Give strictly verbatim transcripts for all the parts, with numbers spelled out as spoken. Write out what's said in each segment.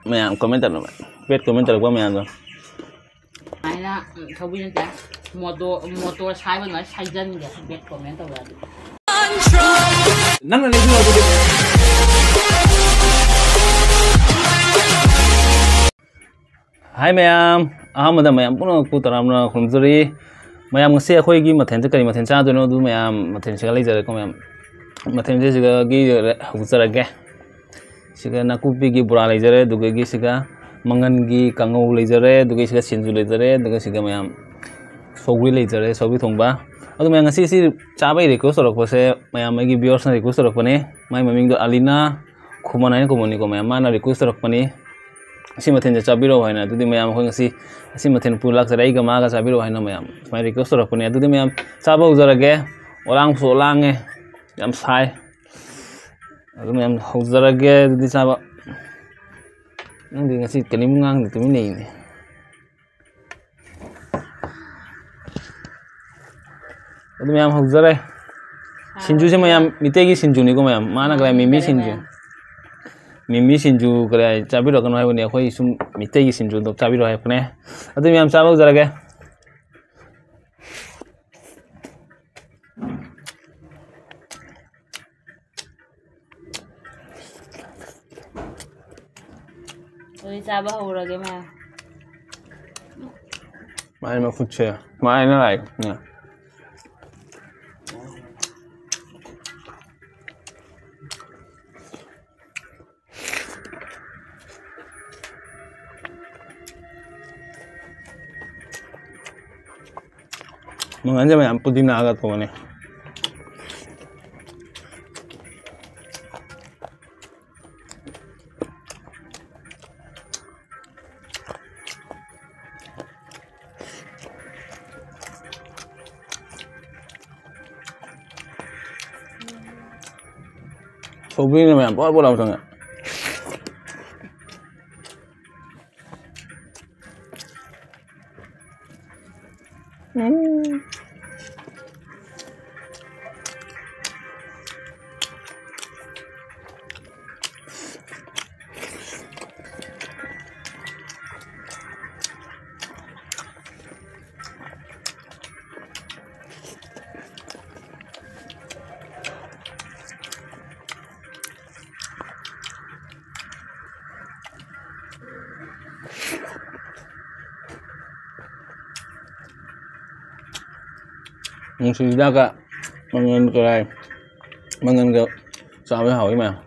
ꯃꯌꯥꯝ comment ꯇꯧꯔꯛꯅꯕ, bad comment ꯇꯧꯔꯛꯄ ꯃꯌꯥꯝꯗꯣ꯫ ꯁꯨꯃꯥꯏꯅ, ꯎꯝ, ꯁꯧꯒ꯭ꯔꯤ ꯅꯠꯇꯦ, ꯃꯣꯇꯣ-, ꯃꯣꯇꯣꯔ ꯁꯥꯏꯕ ꯑꯗꯨꯃꯥꯏꯅ ꯁꯥꯏꯖꯟꯒꯦ, bad comment ꯇꯧꯔꯛꯑꯗꯤ꯫ ꯅꯪꯅ ꯂꯩꯕꯤꯌꯣ ꯑꯗꯨꯗꯤ꯫ ꯍꯥꯏ ꯃꯌꯥꯝ, ꯑꯍꯥꯟꯕꯗ ꯃꯌꯥꯝ ꯄꯨꯝꯅꯃꯛꯄꯨ ꯇꯔꯥꯝꯅ ꯈꯨꯔꯨꯝꯖꯔꯤ꯫ ꯃꯌꯥꯝ, ꯉꯁꯤ ꯑꯩꯈꯣꯏꯒꯤ ꯃꯊꯦꯜꯁꯦ ꯀꯔꯤ ꯃꯊꯦꯜ ꯆꯥꯗꯣꯏꯅꯣ, ꯑꯗꯨ ꯃꯌꯥꯝ ꯃꯊꯦꯜꯁꯤꯒ ꯂꯩꯖꯔꯦꯀꯣ ꯃꯌꯥꯝ꯫ ꯃꯊꯦꯜꯁꯦ ꯁꯤꯗꯒꯤ ꯍꯧꯖꯔꯒꯦ꯫ ꯁꯤꯒ ꯅꯥꯀꯨꯞꯄꯤꯒꯤ ꯕꯣꯔꯥ ꯂꯩꯖꯔꯦ, ꯑꯗꯨꯗꯒꯤ ꯁꯤꯒ ꯃꯪꯒꯟꯒꯤ ꯀꯥꯡꯉꯧ ꯂꯩꯖꯔꯦ, ꯑꯗꯨꯒ ꯁꯤꯒ ꯁꯤꯡꯖꯨ ꯂꯩꯖꯔꯦ, ꯑꯗꯨꯒ ꯁꯤꯒ ꯃꯌꯥꯝ ꯁꯧꯒ꯭ꯔꯤ ꯂꯩꯖꯔꯦ, ꯁꯧꯒ꯭ꯔꯤ ꯊꯣꯡꯕ꯫ ꯑꯗꯨ ꯃꯌꯥꯝ, ꯉꯁꯤ ꯁꯤ ꯆꯥꯕꯒꯤ request ꯇꯧꯔꯛꯄꯁꯦ ꯃꯌꯥꯝ ꯑꯩꯒꯤ viewersꯅ request ꯇꯧꯔꯛꯄꯅꯦ꯫ ꯃꯥꯏ ꯃꯃꯤꯡꯗꯣ ꯑꯂꯤꯅꯥ ꯈꯨꯃꯟ ꯍꯥꯏꯅ ꯀꯧꯕꯅꯤꯀꯣ ꯃꯌꯥꯝ, ꯃꯥꯅ request ꯇꯧꯔꯛꯄꯅꯤ꯫ ꯑꯁꯤ ꯃꯊꯦꯜꯁꯦ ꯆꯥꯕꯤꯔꯛꯑꯣ ꯍꯥꯏꯅ꯫ ꯑꯗꯨꯗꯤ ꯃꯌꯥꯝ ꯑꯩꯈꯣꯏ ꯉꯁꯤ ꯑꯁꯤ ꯃꯊꯦꯜ ꯄꯨ ꯂꯥꯛꯆꯔꯦ, ꯑꯩꯒ ꯃꯥꯒ ꯆꯥꯕꯤꯔꯛꯑꯣ ꯍꯥꯏꯅ ꯃꯌꯥꯝ ꯁꯨꯃꯥꯏꯅ request ꯇꯧꯔꯛꯄꯅꯦ꯫ ꯑꯗꯨꯗꯤ ꯃꯌꯥꯝ ꯆꯥꯕ ꯍꯧꯖꯔꯒꯦ꯫ ꯑꯣꯂꯥꯡꯁꯨ ꯂꯥꯡꯉꯦ, ꯌꯥꯝ ꯁꯥꯏ꯫ ꯑꯗꯨ ꯃꯌꯥꯝ ꯍꯧꯖꯔꯒꯦ ꯑꯗꯨꯗꯤ ꯆꯥꯕ꯫ ꯅꯪꯗꯤ ꯉꯁꯤ ꯀꯔꯤꯝ ꯉꯥꯡꯗꯦ, ꯇꯨꯃꯤꯟ ꯂꯩꯅꯦ꯫ ꯑꯗꯨ ꯃꯌꯥꯝ ꯍꯧꯖꯔꯦ꯫ ꯁꯤꯡꯖꯨꯁꯦ ꯃꯌꯥꯝ ꯃꯤꯇꯩꯒꯤ ꯁꯤꯡꯖꯨꯅꯤꯀꯣ ꯃꯌꯥꯝ꯫ ꯃꯥꯅ ꯀꯗꯥꯏ ꯃꯤꯃꯤ ꯁꯤꯡꯖꯨ? ꯃꯤꯃꯤ ꯁꯤꯡꯖꯨ ꯀꯗꯥꯏ ꯆꯥꯕꯤꯔꯛꯀꯅꯣ ꯍꯥꯏꯕꯅꯤ, ꯑꯩꯈꯣꯏ ꯁꯨꯝ ꯃꯤꯇꯩꯒꯤ ꯁꯤꯡꯖꯨꯗꯣ ꯆꯥꯕꯤꯔꯣ ꯍꯥꯏꯔꯛꯄꯅꯦ꯫ ꯑꯗꯨ ꯃꯌꯥꯝ ꯆꯥꯕ ꯍꯧꯖꯔꯒꯦ꯫ ꯑꯗꯨꯗꯤ ꯆꯥꯕ ꯍꯧꯔꯒꯦ ꯃꯌꯥꯝ꯫ ꯃꯥꯏ ꯃꯈꯨꯠꯁꯦ ꯃꯥꯏꯅ ꯂꯥꯛꯑꯦ꯫ ꯃꯪꯒꯟꯁꯦ ꯃꯌꯥꯝ ꯄꯨꯗꯤꯅꯥꯒ ꯊꯣꯡꯉꯅꯤ꯫ ꯁꯧꯒ꯭ꯔꯤꯅ ꯃꯌꯥꯝ ꯄꯣꯠ ꯄꯣꯠ ꯂꯥꯎ ꯆꯪꯉꯦ꯫ ꯎꯝ꯫ ꯅꯨꯡꯁꯤ ꯍꯤꯗꯥꯛꯀ ꯃꯪꯒꯟ ꯀꯔꯥꯏ, ꯃꯪꯒꯟꯒ ꯆꯥꯕ ꯍꯥꯎꯏ ꯃꯌꯥꯝ꯫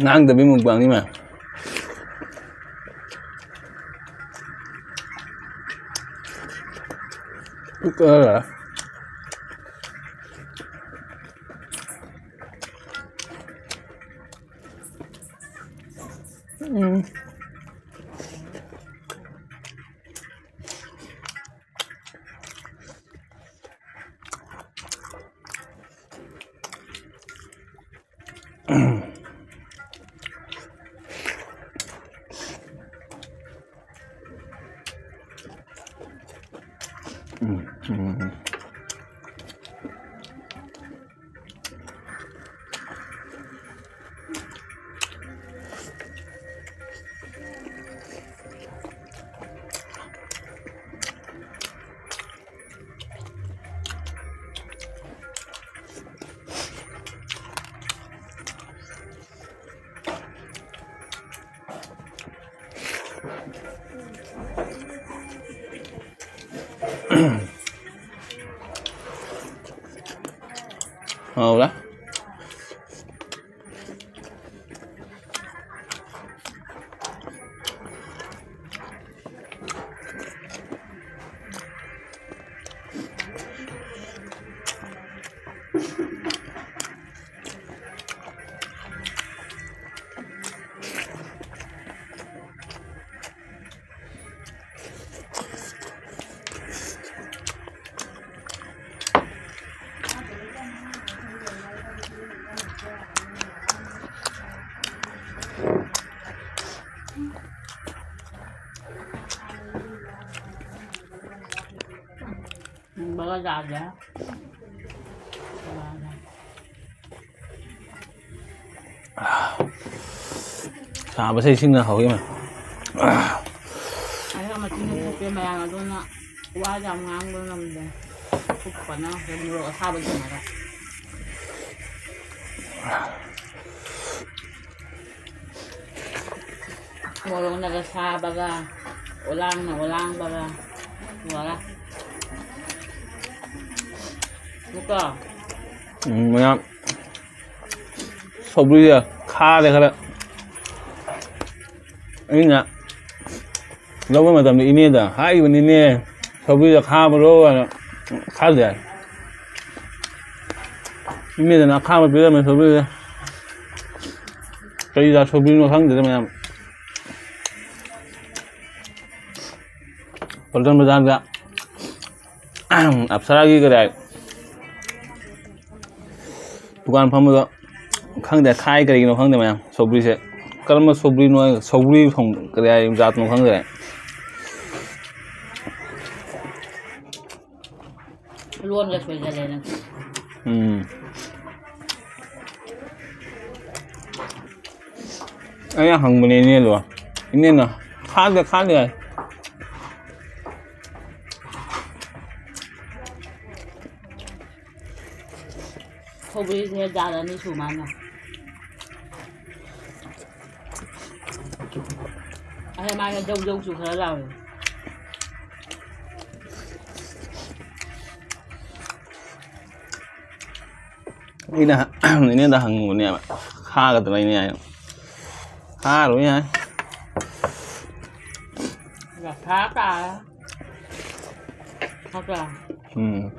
ꯉꯥꯡꯗꯕꯤ ꯃꯨꯛꯕꯥꯡꯅꯤ ꯃꯌꯥꯝ꯫ ꯎꯝ꯫ ꯎꯝ, ꯎꯝ, ꯎꯝ꯫ ꯍꯥꯎꯔꯦ꯫ ꯕꯒ ꯆꯥꯁꯦ꯫ ꯁꯥꯕꯁꯦ ꯏꯁꯤꯡꯅ ꯍꯧꯋꯤ ꯃꯌꯥꯝ꯫ ꯑꯩꯅ ꯃꯆꯤꯟ ꯊꯣꯛꯄꯦ ꯃꯌꯥꯝ ꯑꯗꯨꯅ ꯋꯥ ꯌꯥꯝ ꯉꯥꯡꯕ ꯉꯝꯗꯦ꯫ ꯀꯨꯞꯄꯅ ꯃꯣꯔꯣꯛ ꯑꯁꯥꯕ ꯊꯝꯃꯒ꯫ ꯃꯣꯔꯣꯛꯅꯒ ꯁꯥꯕꯒ, ꯑꯣꯂꯥꯡꯅ ꯑꯣꯂꯥꯡꯕꯒ, ꯂꯣꯏꯔꯦ꯫ ꯅꯠꯇ꯭ꯔꯣ? ꯎꯝ, ꯃꯌꯥꯝ꯫ ꯁꯧꯒ꯭ꯔꯤꯁꯦ ꯈꯥꯔꯦ ꯈꯔ꯫ ꯑꯩꯅ ꯂꯧꯕ ꯃꯇꯝꯗ ꯏꯅꯦꯗ ꯍꯥꯏꯈꯤꯕꯅꯤꯅꯦ, ꯁꯧꯒ꯭ꯔꯤꯁꯦ ꯈꯥꯕ꯭ꯔꯣ ꯍꯥꯏꯅ꯫ ꯈꯥꯗꯦ ꯍꯥꯏ꯫ ꯏꯅꯦꯗꯅ ꯑꯈꯥꯕ ꯄꯤꯔꯝꯃꯦ ꯁꯧꯒ꯭ꯔꯤꯁꯦ꯫ ꯀꯔꯤ ꯖꯥꯠ ꯁꯧꯒ꯭ꯔꯤꯅꯣ ꯈꯪꯗꯦꯗ ꯃꯌꯥꯝ꯫ ꯄꯜꯇꯟ ꯕꯖꯥꯔꯗ ꯑꯞꯁꯔꯥꯒꯤ ꯀꯔꯤ ꯍꯥꯏ, ꯗꯨꯀꯥꯟ ꯐꯝꯕꯗꯣ ꯈꯪꯗꯦ, ꯈꯥꯏ ꯀꯔꯤꯒꯤꯅꯣ ꯈꯪꯗꯦ ꯃꯌꯥꯝ꯫ ꯁꯧꯒ꯭ꯔꯤꯁꯦ ꯀꯔꯝꯕ ꯁꯧꯒ꯭ꯔꯤꯅꯣ, ꯁꯧꯒ꯭ꯔꯤ ꯊꯣꯡ-, ꯀꯔꯤ ꯍꯥꯏ ꯖꯥꯠꯅꯣ ꯈꯪꯗ꯭ꯔꯦ꯫ ꯂꯣꯟꯒ ꯁꯣꯏꯖꯜꯂꯦ ꯅꯪ꯫ ꯎꯝ꯫ ꯑꯩꯅ ꯍꯪꯕꯅꯦ ꯏꯅꯦꯗꯣ꯫ ꯏꯅꯦꯅ "ꯈꯥꯗꯦ, ꯈꯥꯗꯦ" ꯍꯥꯏ꯫ ꯁꯧꯒ꯭ꯔꯤꯁꯦ ꯖꯥꯠ ꯑꯅꯤ ꯁꯨ ꯃꯥꯅ꯫ ꯑꯗ ꯃꯥꯅ ꯖꯧ ꯖꯧꯁꯨ ꯈꯔ ꯂꯥꯎꯋꯦ꯫ ꯑꯩꯅ ꯏꯅꯦꯗ ꯍꯪꯉꯨꯕꯅꯦꯕ, ꯈꯥꯒꯗ꯭ꯔꯥ ꯏꯅꯦ ꯍꯥꯏꯅ꯫ ꯈꯥꯔꯣꯏ ꯍꯥꯏ꯫ ꯂꯐꯥ ꯇꯥꯔꯦ꯫ ꯅꯠꯇ꯭ꯔꯥ? ꯎꯝ꯫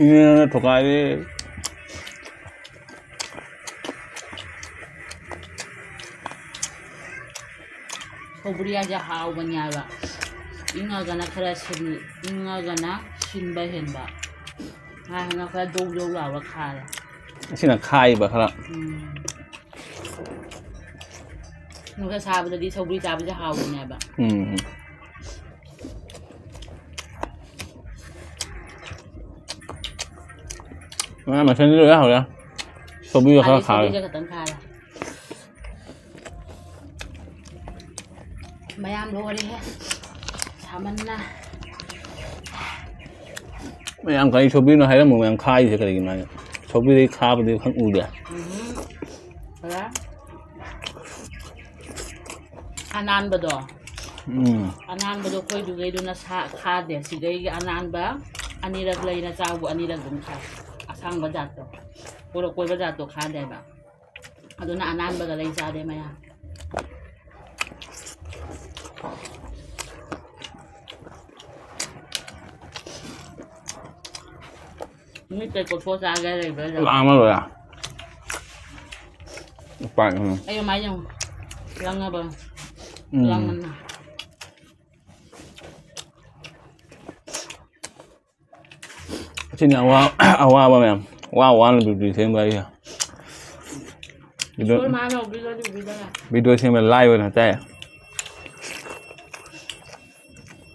ꯏꯅꯦꯅ ꯊꯨꯒꯥꯏꯔꯦ꯫ ꯁꯧꯒ꯭ꯔꯤ ꯍꯥꯏꯁꯦ ꯍꯥꯎꯕꯅꯦ ꯍꯥꯏꯕ꯫ ꯏꯪꯉꯒꯅ ꯈꯔ ꯁꯤꯟ-, ꯏꯪꯉꯒꯅ ꯁꯤꯟꯕ ꯍꯦꯟꯕ꯫ ꯉꯥꯁꯤꯅ ꯈꯔ ꯖꯧ ꯖꯧ ꯂꯥꯎꯔ ꯈꯥꯔꯦ꯫ ꯑꯁꯤꯅ ꯈꯥꯏꯕ ꯈꯔ꯫ ꯎꯝ꯫ ꯅꯨꯡꯁꯥ ꯁꯥꯕꯗꯗꯤ ꯁꯧꯒ꯭ꯔꯤ ꯆꯥꯕꯁꯦ ꯍꯥꯎꯕꯅꯦꯕ꯫ ꯎꯝ꯫ ꯃꯅꯥ ꯃꯁꯤꯡꯗꯤ ꯂꯣꯏ ꯍꯥꯎꯔꯦ꯫ ꯁꯧꯒ꯭ꯔꯤꯒ ꯈꯔ ꯈꯥꯔꯦ꯫ ꯁꯧꯒ꯭ꯔꯤꯁꯦ ꯈꯛꯇꯪ ꯈꯥꯔꯦ꯫ ꯃꯌꯥꯝ ꯂꯣꯏꯔꯦꯍꯦ꯫ ꯁꯥꯃꯟꯅ꯫ ꯃꯌꯥꯝ ꯀꯔꯤ ꯁꯧꯒ꯭ꯔꯤꯅꯣ ꯍꯥꯏꯔꯝꯃꯣ, ꯃꯌꯥꯝ ꯈꯥꯔꯤꯁꯦ ꯀꯔꯤꯒꯤꯅꯣ ꯍꯥꯏ? ꯁꯧꯒ꯭ꯔꯤꯗꯩ ꯈꯥꯕꯗꯤ ꯈꯪ ꯎꯗꯦ꯫ ꯎꯝ꯫ ꯈꯔ ꯑꯅꯥꯟꯕꯗꯣ꯫ ꯎꯝ꯫ ꯑꯅꯥꯟꯕꯗꯣ ꯑꯩꯈꯣꯏꯗꯨꯒꯩꯗꯨꯅ ꯁꯥ-, ꯈꯥꯗꯦ꯫ ꯁꯤꯒꯩꯒꯤ ꯑꯅꯥꯟꯕ ꯑꯅꯤꯔꯛ ꯂꯩꯅ ꯆꯥꯕꯨ ꯑꯅꯤꯔꯛ ꯑꯗꯨꯝ ꯈꯥꯏ꯫ ꯑꯁꯥꯡꯕ ꯖꯥꯠꯇꯣ꯫ ꯀꯣꯏꯔ-, ꯀꯣꯏꯕ ꯖꯥꯠꯇꯣ ꯈꯥꯗꯦꯕ꯫ ꯑꯗꯨꯅ ꯑꯅꯥꯟꯕꯒ ꯂꯩ ꯆꯥꯗꯦ ꯃꯌꯥꯝ꯫ ꯃꯤꯠꯇ ꯀꯣꯊꯣꯛ ꯆꯥꯒꯦ ꯂꯩꯕ꯭ꯔꯥ? ꯂꯥꯛꯑꯝꯃꯔꯣꯏ꯫ ꯎꯄꯥꯏ, ꯎꯝ꯫ ꯑꯩ ꯃꯥꯏ ꯌꯦꯡꯉꯨ꯫ ꯂꯪꯉꯕ? ꯎꯝ꯫ ꯂꯪꯉꯅ꯫ ꯑꯁꯤꯅꯤ ꯑꯋꯥ-, ꯑꯋꯥꯕ ꯃꯌꯥꯝ꯫ ꯋꯥ ꯋꯥꯅ ꯕꯤꯗꯤꯑꯣ ꯁꯦꯝꯕ ꯍꯥꯏꯁꯦ꯫ ꯕꯤꯗꯤꯑꯣ, ꯏꯁꯣꯔ ꯃꯥꯅ ꯎꯕꯤꯔꯣ, ꯎꯕꯤꯔꯣ꯫ ꯕꯤꯗꯤꯑꯣ ꯁꯦꯝꯕ ꯂꯥꯏꯕ ꯅꯠꯇꯦ꯫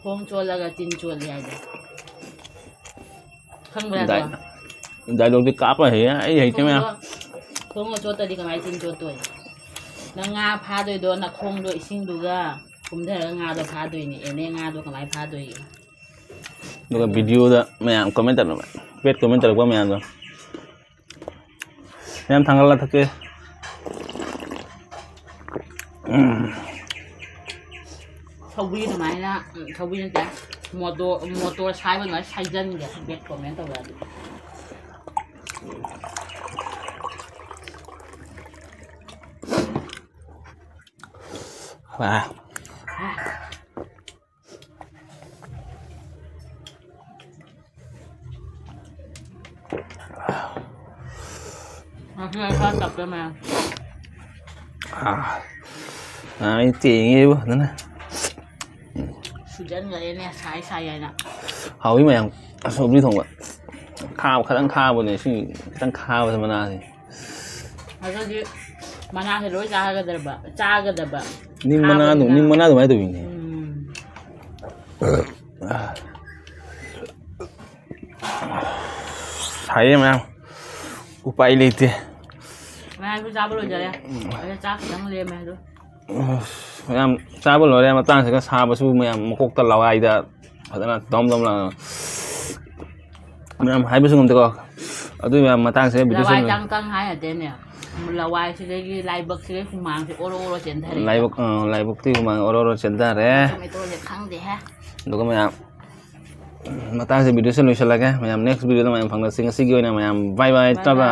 ꯈꯣꯡ ꯆꯣꯠꯂꯒ ꯆꯤꯟ ꯆꯣꯠꯂꯤ ꯍꯥꯏꯗꯣ꯫ ꯈꯪꯕ꯭ꯔꯥ ꯑꯗꯣ? ꯗꯥꯏ-, ꯗꯥꯏꯂꯣꯛꯇꯤ ꯀꯥꯞꯄ ꯍꯩꯌꯦ, ꯑꯩ ꯍꯩꯇꯦ ꯃꯌꯥꯝ꯫ ꯈꯣꯡꯗꯣ, ꯈꯣꯡꯗꯣ ꯆꯣꯠꯇꯗꯤ ꯀꯃꯥꯏ ꯆꯤꯟ ꯆꯣꯠꯇꯣꯏ? ꯅꯪ ꯉꯥ ꯐꯥꯗꯣꯏꯗꯣ ꯅꯈꯣꯡꯗꯣ ꯏꯁꯤꯡꯗꯨꯒ ꯀꯨꯝꯊꯔꯒ ꯉꯥꯗꯣ ꯐꯥꯗꯣꯏꯅꯦ꯫ ꯑꯦꯅꯦ ꯉꯥꯗꯣ ꯀꯃꯥꯏ ꯐꯥꯗꯣꯏꯒꯦ? ꯑꯗꯨꯒ ꯕꯤꯗꯤꯑꯣꯗ ꯃꯌꯥꯝ comment ꯇꯧꯔꯛꯄ, bad comment ꯇꯧꯔꯛꯄ ꯃꯌꯥꯝꯗꯣ꯫ ꯃꯌꯥꯝ ꯊꯥꯡꯒꯠꯂ ꯊꯛꯀꯦ꯫ ꯎꯝ꯫ ꯁꯧꯒ꯭ꯔꯤ ꯑꯗꯨꯃꯥꯏꯅ, ꯎꯝ, ꯁꯧꯒ꯭ꯔꯤ ꯅꯠꯇꯦ, ꯃꯣꯇꯣꯔ, ꯃꯣꯇꯣꯔ ꯁꯥꯏꯕ ꯑꯗꯨꯃꯥꯏꯅ ꯁꯥꯏꯖꯟꯒꯦ, bad comment ꯇꯧꯔꯛꯑꯗꯤ꯫ ꯋꯥ꯫ ꯉꯁꯤ ꯑꯩ ꯈꯔ ꯇꯞꯄꯦ ꯃꯌꯥꯝ꯫ ꯑꯥ, ꯑꯩ ꯇꯦꯡꯉꯦꯕꯨ ꯐꯖꯅ꯫ ꯁꯨꯖꯟꯈ꯭ꯔꯦꯅꯦ, ꯁꯥꯏ ꯁꯥꯏ ꯍꯥꯏꯅ꯫ ꯍꯥꯎꯏ ꯃꯌꯥꯝ, ꯁꯧꯒ꯭ꯔꯤ ꯊꯣꯡꯕ꯫ ꯈꯥꯕ, ꯈꯤꯇꯪ ꯈꯥꯕꯅꯦ ꯁꯤ, ꯈꯤꯇꯪ ꯈꯥꯕꯁꯦ ꯃꯅꯥꯁꯦ꯫ ꯑꯗꯨꯗꯤ ꯃꯅꯥꯁꯦ ꯂꯣꯏ ꯆꯥꯒꯗ꯭ꯔꯕ, ꯆꯥꯒꯗꯕ꯫ ꯅꯤꯝ ꯃꯅꯥ ꯈꯥꯕꯅꯤꯅ꯫ ꯑꯗꯨꯝ, ꯅꯤꯝ ꯃꯅꯥ ꯑꯗꯨꯃꯥꯏꯅ ꯇꯧꯋꯤꯅꯦ꯫ ꯎꯝ꯫ ꯁꯥꯏꯌꯦ ꯃꯌꯥꯝ, ꯎꯄꯥꯏ ꯂꯩꯇꯦ꯫ ꯃꯌꯥꯝꯁꯨ ꯆꯥꯕ ꯂꯣꯏꯖꯔꯦ꯫ ꯑꯗ ꯆꯥꯛ ꯈꯤꯇꯪ ꯂꯦꯝꯃꯦ ꯑꯗꯨ꯫ ꯑꯁ, ꯃꯌꯥꯝ ꯆꯥꯕ ꯂꯣꯏꯔꯦ꯫ ꯃꯇꯥꯡꯁꯤꯒ ꯁꯥꯕꯁꯨ ꯃꯌꯥꯝ ꯃꯀꯣꯛꯇ ꯂꯋꯥꯏꯗ ꯐꯖꯅ ꯗꯝ ꯗꯝ ꯂꯥꯎꯅ ꯃꯌꯥꯝ ꯍꯥꯏꯕꯁꯨ ꯉꯝꯗꯦꯀꯣ꯫ ꯑꯗꯨ ꯃꯌꯥꯝ ꯃꯇꯥꯡꯁꯦ video ꯂꯋꯥꯏ ꯁꯦꯝꯕ ꯇꯪ ꯇꯪ ꯍꯥꯏ ꯌꯥꯗꯦꯅꯦ꯫ ꯂꯋꯥꯏꯁꯤꯗꯒꯤ ꯂꯥꯏꯕꯛꯁꯤꯗꯒꯤ ꯍꯨꯃꯥꯡꯁꯦ ꯑꯣꯔꯣ ꯑꯣꯔꯣ ꯆꯦꯟꯊꯔꯛꯑꯦ꯫ ꯂꯥꯏꯕꯛ, ꯑ, ꯂꯥꯏꯕꯛꯇꯤ ꯍꯨꯃꯥꯡ ꯑꯣꯔꯣ ꯑꯣꯔꯣ ꯆꯦꯟꯊꯔꯦ꯫ ꯁꯨꯝ ꯏꯇꯣꯟꯁꯦ ꯈꯪꯗꯦꯍꯦ꯫ ꯑꯗꯨꯒ ꯃꯌꯥꯝ ꯃꯇꯥꯡꯁꯦ video ꯁꯦ ꯂꯣꯏꯁꯤꯜꯂꯒꯦ꯫ ꯃꯌꯥꯝ next video ꯗ ꯃꯌꯥꯝ ꯐꯪꯅꯁꯤ꯫ ꯉꯁꯤꯒꯤ ꯑꯣꯏꯅ ꯃꯌꯥꯝ bye bye, bye Tata. Bye꯫